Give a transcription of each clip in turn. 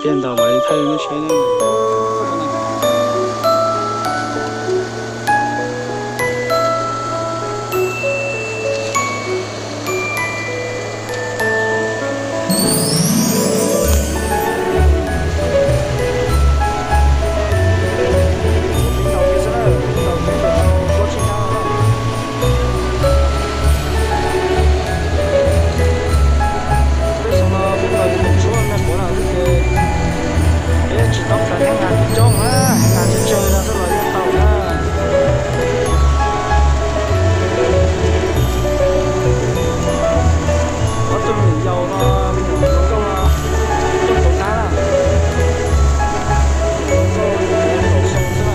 Thiaj ntaus mam li thaij nej saib na. Peb xyoo no peb los tsis mus tshuab me quav no xwb ces peb tsis tau khaws neeb nas coob na, nas tsawg tsawg no xwb los yeej tau na. Ob tug me nyuam yaus no, me nyuam hluas nkauj no coj tau hnab na. Me nyuam hluas nkauj kaum xyoo xwb na.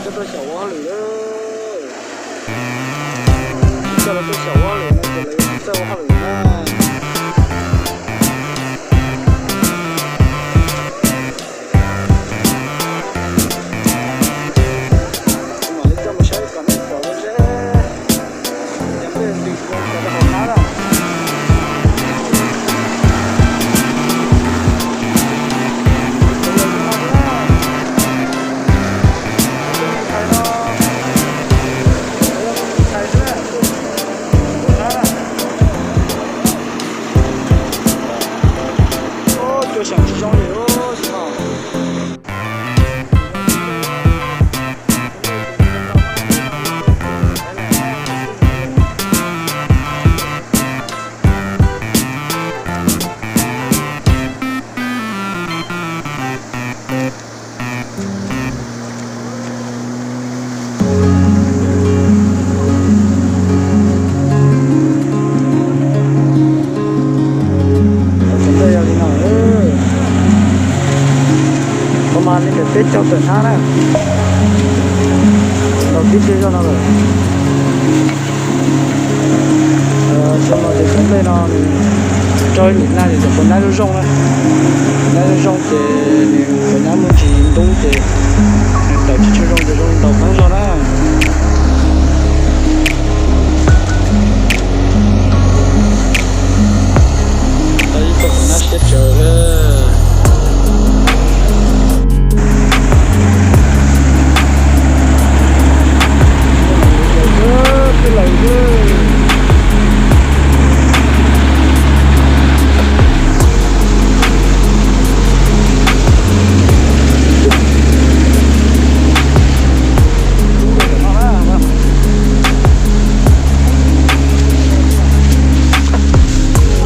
Coj tuaj xyaum ua hauj lwm lawm. Coj lawv tuaj xyaum ua hauj lwm no ces lawv tsis txawj ua hauj lwm na. Kuv mam li coj mus saib kom nej pom dua seb cov nplej ntws ua li cas rau hauv hnab na. Tus no, tus ntxhais no, tus ntxhais xwb na, tus hnab na. Cua xyaum tsis zoo li ub, tsis no. Tus ntawd yog li no, ua mas li ntawm peb caug tawm hnab na, tau tib pliag zog no lawm. Xyoo no ces cov nplej no nws raug lim nag ces tseem puas nab zoo zoo na. Nab zoo zoo ces nws puas nab muaj ntsis ntub ces nws tawm tsis tshua zoo ces zoo li ntaus qeeb zog na. Tau ib tug qhov nab siab tsawv.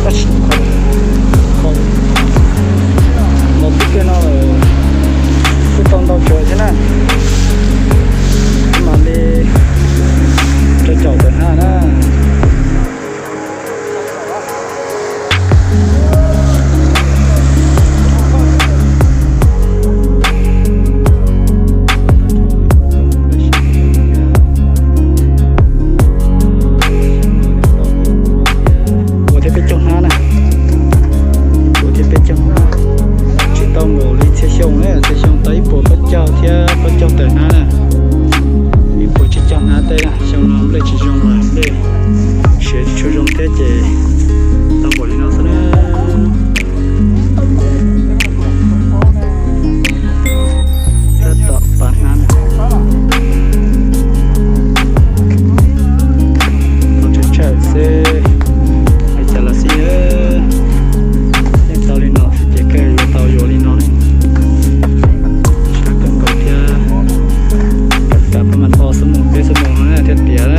Tab sis qhov no twb kiag no lawm, twb tau ntau tsawv thiab na. Mam li rau caum tawm hnab na. Ua thiab peb caug hnab na. Ua thiab peb caug hnab. Tsis tau npaum li txhia xyoo na, txhia xyoo tau ib puas plaub caug thiab plaub caug tawm hnab na. Ib puas tsib caug hnab tej na, xyoo no nplej tsis zoo los nplej siav tsis tshua zoo thiab ces tau npaum li no xwb na. Tab tom pav hnab na. Tau tshawm tshawm xwb, hais cas los xij, yeej tau li no xwb ces kawg yuav tau yuav li no ne. Sab kawg nkaus thiab, rau peb mam tho xuab moos peb xuab moos no thiaj tiav.